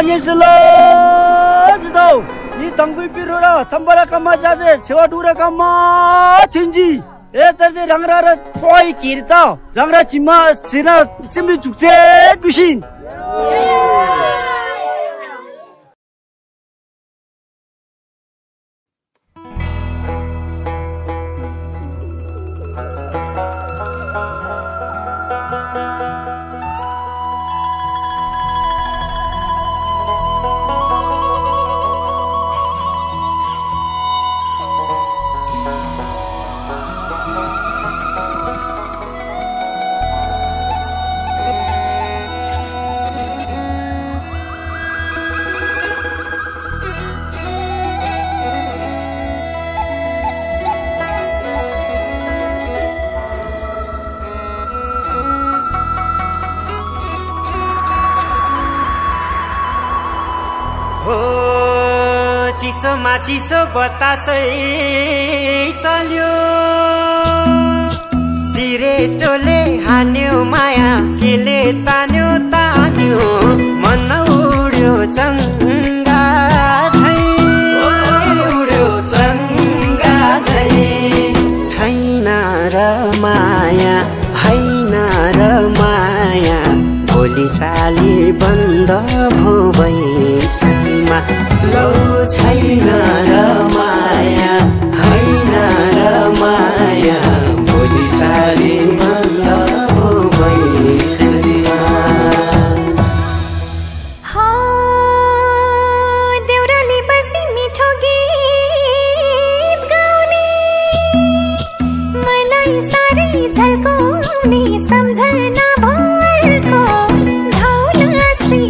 녀석을 지도 이 당비 비로라 참바라까 마자제 세와두라까 마 튕지 에저데 랑라라 포이 기르자 랑라 지마 시나 심리 죽제 부신 चिसोमा चिसो बतासै चल्यो सिरेटोले हान्यो माया केले तान्यो तान्यो मन उड्यो चङ्गा झै उड्यो चङ्गा झै छैन र माया हैन र माया बोली चाली बन्द भो बैसैमा लौ छैन र माया हैन र माया बोली चाली बन्द भो बैसैमा देउराली बस्ती मिठो गीत गाउने मलाई साह्रै झल्काउने सम्झना भरको धौला श्री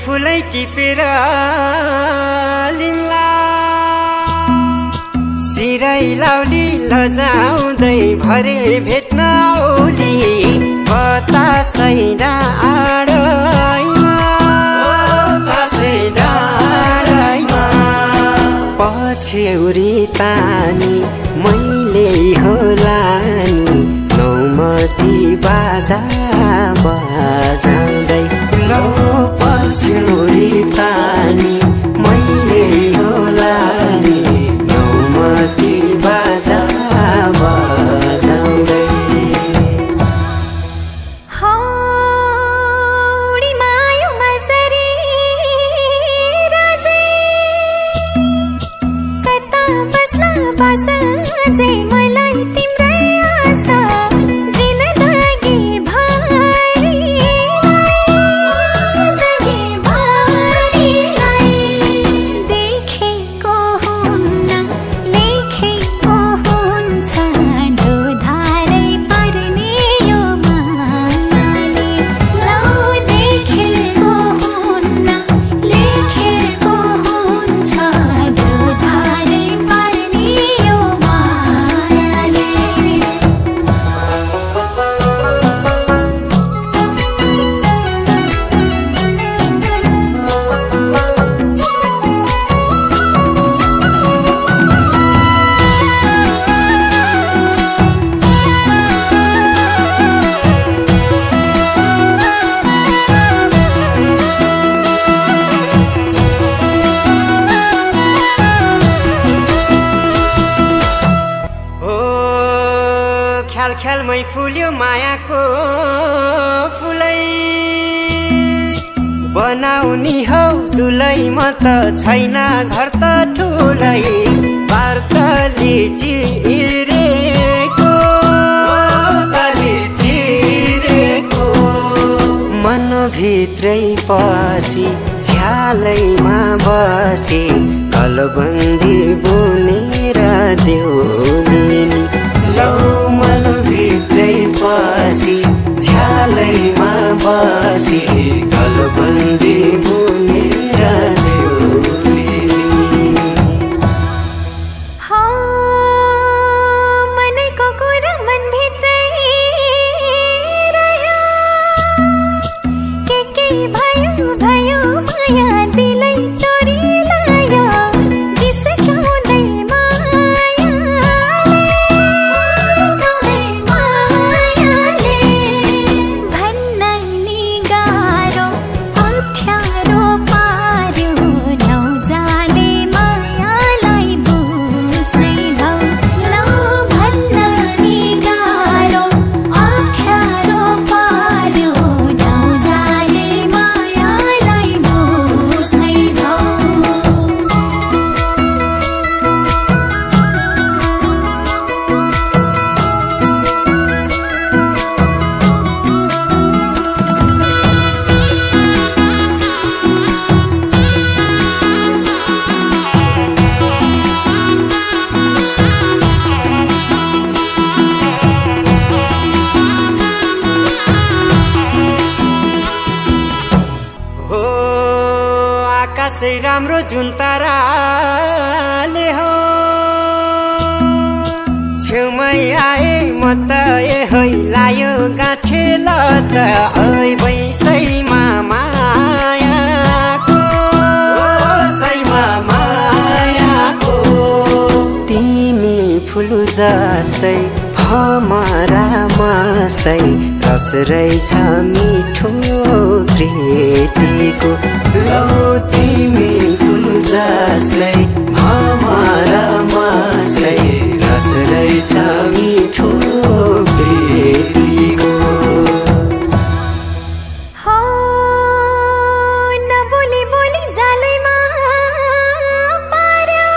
फुलै टिपेर लिम्ला सिरै लाउली लजाउँदै भरे भेट्न औली बतासै डाँडैमा पछ्यौरी तानी मैले होला नि नौमती बाजा बजाउँदै लौ पछ्यौरी तानी मैले होला नि नौमती बाजा बजाउँदै हौडी मायो मल्चरी राजे कता बस्ला बस्दा जे मलाई तिम्रै आशा जिन्दगी ख्यालमै फुल्यो मायाको फुलै बनाउनी हौ दुलै म त छैन घर त ठुलै भित्रै पसी झ्यालैमा बसे कलबन्दी बुनेर देउनी लौ मन भित्रै पसी झ्यालैमा बसे कलबन्दी बुनेर देउनी मनको कुरा मन भित्रै रह्यो के भयो भयो माया दिलै चोरी लायो जिस्काउँदै मायाले भन्न नि गाह्रो अप्ठ्यारो पार्यो नौजाले मायालाई बुझ्नै लौ लौ भन्न नि गाह्रो अप्ठ्यारो पार्यो नौजाले मायालाई बुझ्नै लौ हो आकाशै राम्रो जुन ताराले हो छेउमै आए म त है लायो गाँठे ल त ऐ बैसैमा मायाको सैमा मायाको तिमी फुल जस्तै भमरा मस्तै रस रहेछ मिठो प्रीतिको लौ तिमी फुल जस्तै भमरा मस्तै रस रहेछ मिठो प्रीतिको हो नबोली बोली जालैमा पार्यो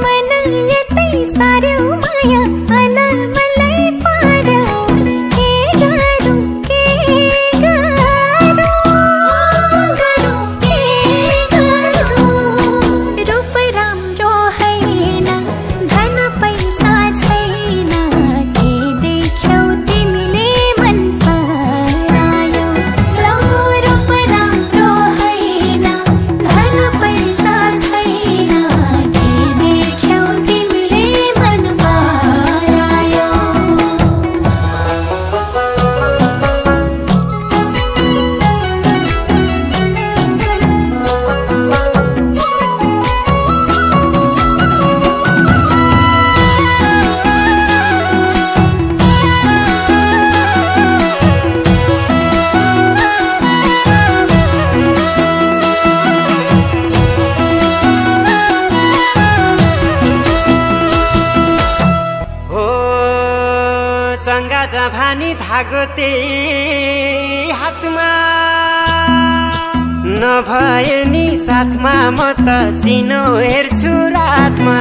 मन यतै सार्यो माया अलमलै पार्यो के गरौँ रूप राम्रो हैन धन पैसा छैन के देख्यौ तिमीले मन परायो लौ रूप राम्रो हैन धन पैसा छैन के देख्यौ तिमीले मन परायो हो चङ्गा जभानी धागो त्यही हातमा नभए नि साथमा म त चिनो हेर्छु रातमा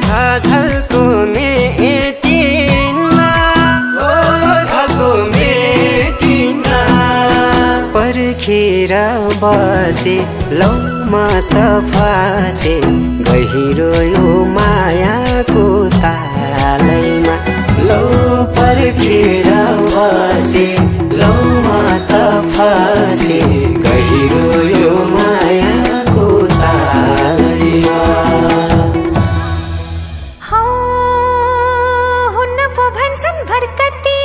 छ झल्को मेटिना ओ झल्को मेटिना पर्खेर बसे लौ म त फसे गहिरो यो मायाको तालैमा लौ पर्खेर बसे लौ म त फसे गहिरो यो मायाको तालैमा हो हुन्न पो भन्छन् भरकती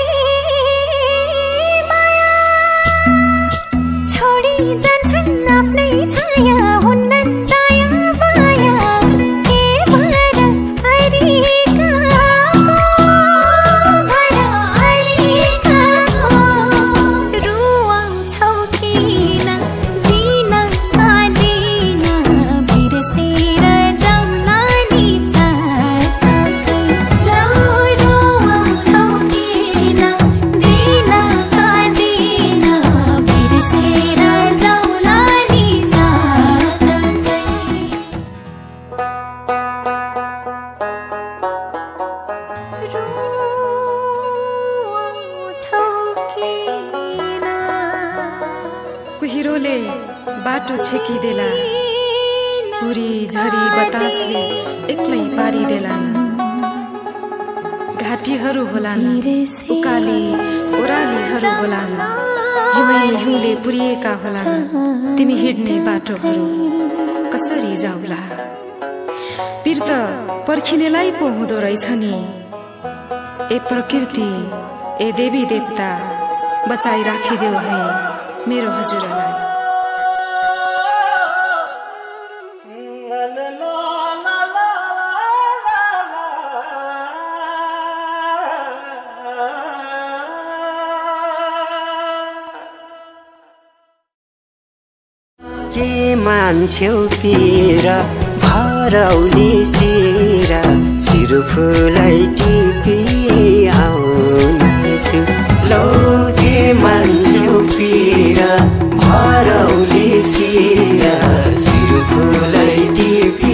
माया छोडी जान्छन् आफ्नै छाया हुन्न दया माया के भर अरिकाको रुवाउँछौ किन दिन बाटो छेकिदेला पुरी झरी बतासले एक्लै पारिदेलान् घाटीहरू होलान् उकाली ओरालीहरू होलान् हिमै हिउँले पुरिएका होलान् तिमी हिँड्ने बाटोहरू कसरी जाउला पिर त पर्खिनेलाई पो हुँदो रहेछ नि ए प्रकृति ए देवी देवता बचाई राखिदेऊ है मेरो हजुरलाई के मान्छेउ पिर भरौली सिरा सिरुफुलाई टिपी आउनेछु लौ के मान्छेउ पिर भरौली सिरा सिरुफुलाई टिपी